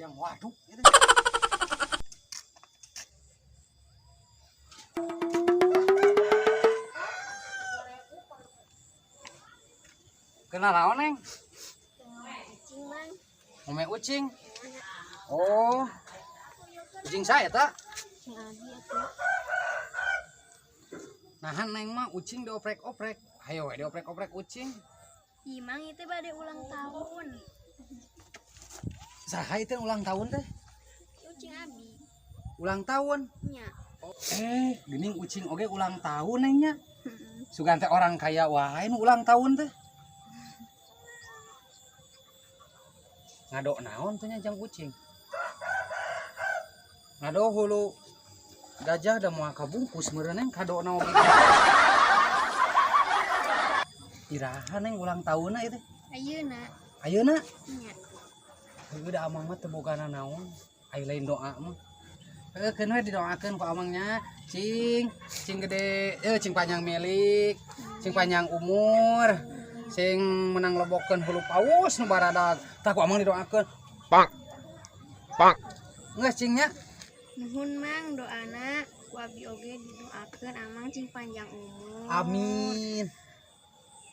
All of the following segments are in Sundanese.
Hayang waduk gitu. Kenal naon, Neng? Ucing, Mang. Ngome ucing. Oh. Ucing saya tak? Ucing abi atuh. Nahan Neng mah ucing dioprek-oprek. Hayo we dioprek-oprek ucing. Ih, Mang, itu bade ulang tahun. Saha itu ulang tahun teh? Ucing abi. Ulang tahun? Nya. Geuning ucing oge ulang tahun Neng nya. Sugan teh orang kaya wae nu ulang tahun teh. Ngadok naon teh nya jang ucing. Ngado hulu gajah da moal kabungkus meureun Neng kadokna oge. Iraha Neng ulang tahunna ieu teh? Ayeuna. Ayeuna? Nya. Heueuh da amang mah teu bogana naon. Ai lain doa mah. Heueuh keun we didoakeun ku amangnya, cing, cing gede, cing panjang milik, cing panjang umur, sing menang lebokeun hulu paus nu baradag. Tah ku amang didoakeun. Pak. Pak. Geus cing nya. Nuhun Mang doana ku abi oge didoakeun amang cing panjang umur. Amin.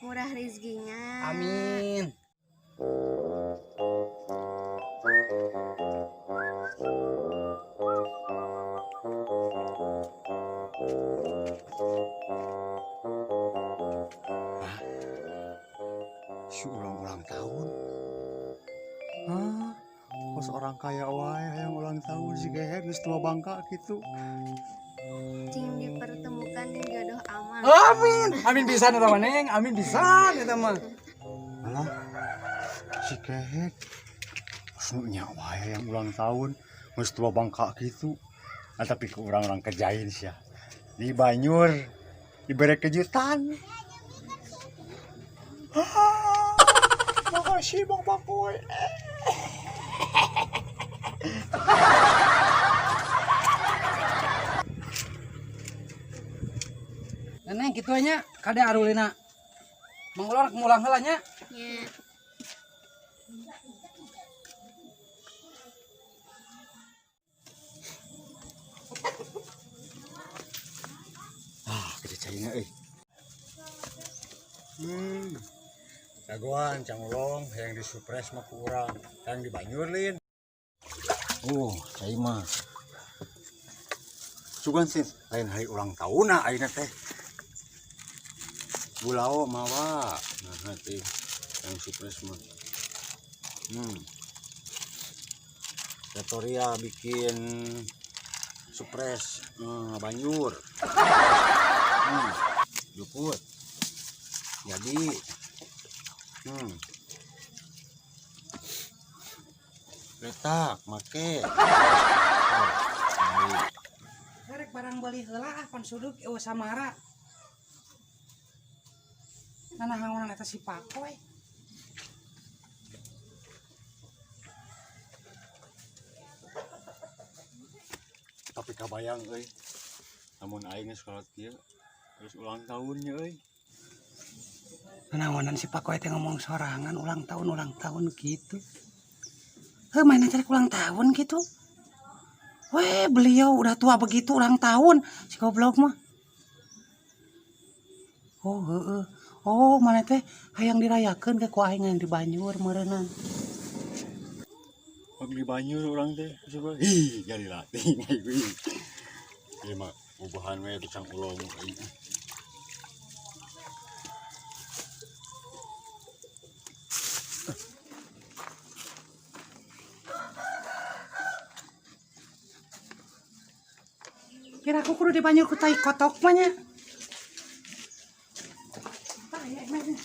Murah rezekinya. Amin. Hah? Si ulang-ulang tahun. Hah? Kos orang kaya wae hayang ulang tahun si geher geus tua bangka gitu. Cing dipertemukan jeung jodoh amang. Amin. Amin pisan eta mah Neng, amin pisan eta mah. Alah. Si kehet. Geus nu nya wae hayang ulang tahun geus tua bangka gitu. Ah, tapi ku urang-urang kerjain sia. Di Banyur dibere kejutan. Ah, makasih Bang Bakoy. Neng kitu nya kade arulina. Mangulor mulang heula nya. Nya. Ah, gede caina euy. Jagoan Cang Ulong hayang disupres mah ku urang, hayang dibanyur lin. Oh, cai mah. Sugan sih lain hari ulang tahunna ayeuna teh. Bulao mawa. Nah, teh yang surprise mah. Tutorial bikin surprise, banyur. Juput. Jadi, Letak, make. Rek barang beli heula ah pan suduk eueuh samara. Nanahaonan eta si Pakoy. Tapi kabayang euy. Lamun aing geus kolot kieu, terus ulang tahunnya euy. Nanaonan si Pakoy teh ngomong sorangan ulang tahun ulang tahun gitu. Heuh mana cari ulang tahun gitu. Weh, beliau udah tua begitu ulang tahun si goblok mah. Oh, heeh. Oh, mana teh hayang dirayakeun ke ku aing yang di Banyur meureunnan. Pag di Banyur urang teh coba. Ih, jadi latih aing euy. Ieu mah ubahan we Cang Ulong aing. Kira aku kudu di Banyur ku tai kotok mah nya. Tah, ya, emang.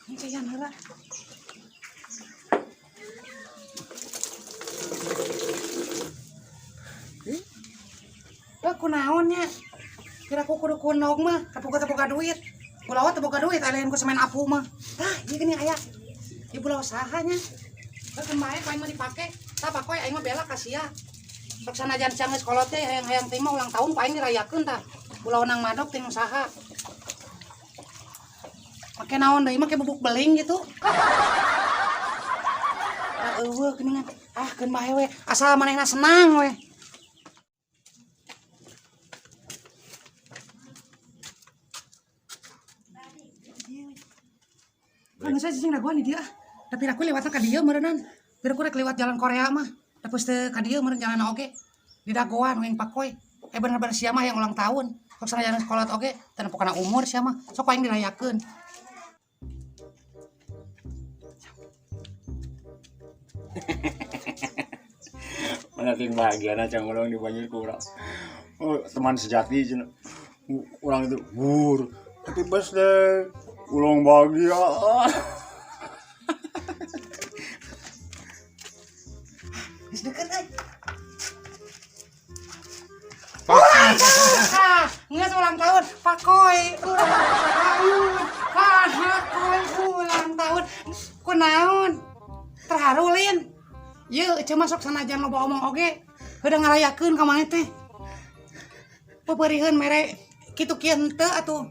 Ini cayan heula. Eh, kunaon nya? Kira aku kudu kunog mah, kapuga teu boga duit. Kulawa teu boga duit, aya lain ku semen apu mah. Tah, ieu geuning aya. Ieu pulau saha nya? Heuh, keun bae ku aing mah dipake. Tah, pakoy aing mah bela ka sia. Sok sanajan sia geus kolot teh hayang-hayang teh mah ulang tahun ku aing dirayakeun tah. Pulau nang madok teh nu saha. Make naon deui make bubuk beling gitu. Eueuh geuningan. Ah, keun bae we. Asal manehna senang we. Ah, geus cicing dagoan di dieu ah. Tapi aku lewatna ka dieu meureunnan. Biar aku rek lewat jalan Korea mah. Tapi teu ka dieu meureun jalan oge. Di dagoan weng pakoy. Eh bener-bener sia mah yang ulang tahun. Sok sanajan sekolah oge teu nepo kana umur sia mah. Sok aing dirayakeun. Mana ting bahagia na cang urang di Banjir ku urang. Oh, teman sejati cenah. Urang itu wur. Happy birthday. Ulang bahagia. Geus deukeut euy. Ulang tahun. Ah, geus ulang tahun. Pakoy ulang tahun. Pakoy ulang tahun. Kunaon? Terharu lin. Yeuh, eceu mah sok sanajan loba omong oge. Heudah ngarayakeun ka maneh teh. Pepeuriheun mere kitu kieu henteu atuh.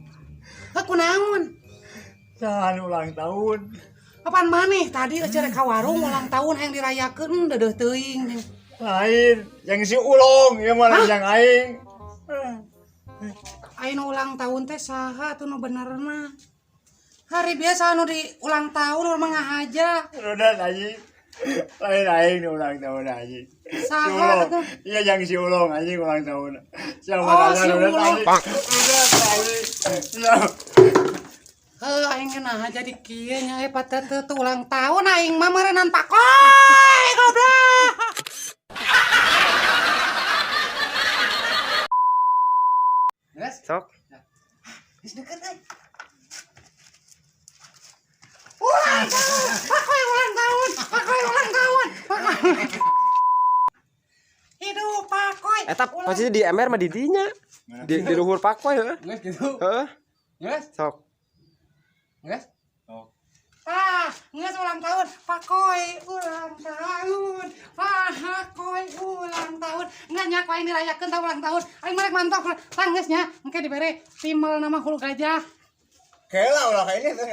Heuh kunaon? Sahan ulang tahun. Kapan maneh tadi eceu rek ka warung ulang tahun hayang dirayakeun deudeuh teuing. Lain, yang si ulong, ya malah yang aing. Aing nu ulang tahun teh saha atuh nu benerna? Hari biasa nu di ulang tahun urang mah ngahaja. Udah anjing. Lain aing nu ulang tahun anjing. Si Saha ulong. atuh? Iya yang si ulong anjing ulang tahun. Siapa Oh, si udah ulong. anjing. Udah anjing. Ya. Heuh aing ge naha jadi kieu nya eh patete teu ulang tahun aing mah meureunnan pakoy goblok. Geus, Sok. geus deukeut euy. Ulang tahun, pakoy ulang tahun, pakoy ulang tahun. Pakoy. Hidup pakoy. Eta posisi di MR mah di dinya. Di luhur pakoy heuh. Geus gitu. Heeh. Geus, Sok. geus. Oh. Ah, geus ulang tahun, pakoy ulang tahun, pakoy ulang tahun. Enggak nya ku aing dirayakeun tah ulang tahun. Aing merek mantok, tah geus nya, engke dibere timel nama hulu gajah. Kela ulah kayak ini tuh.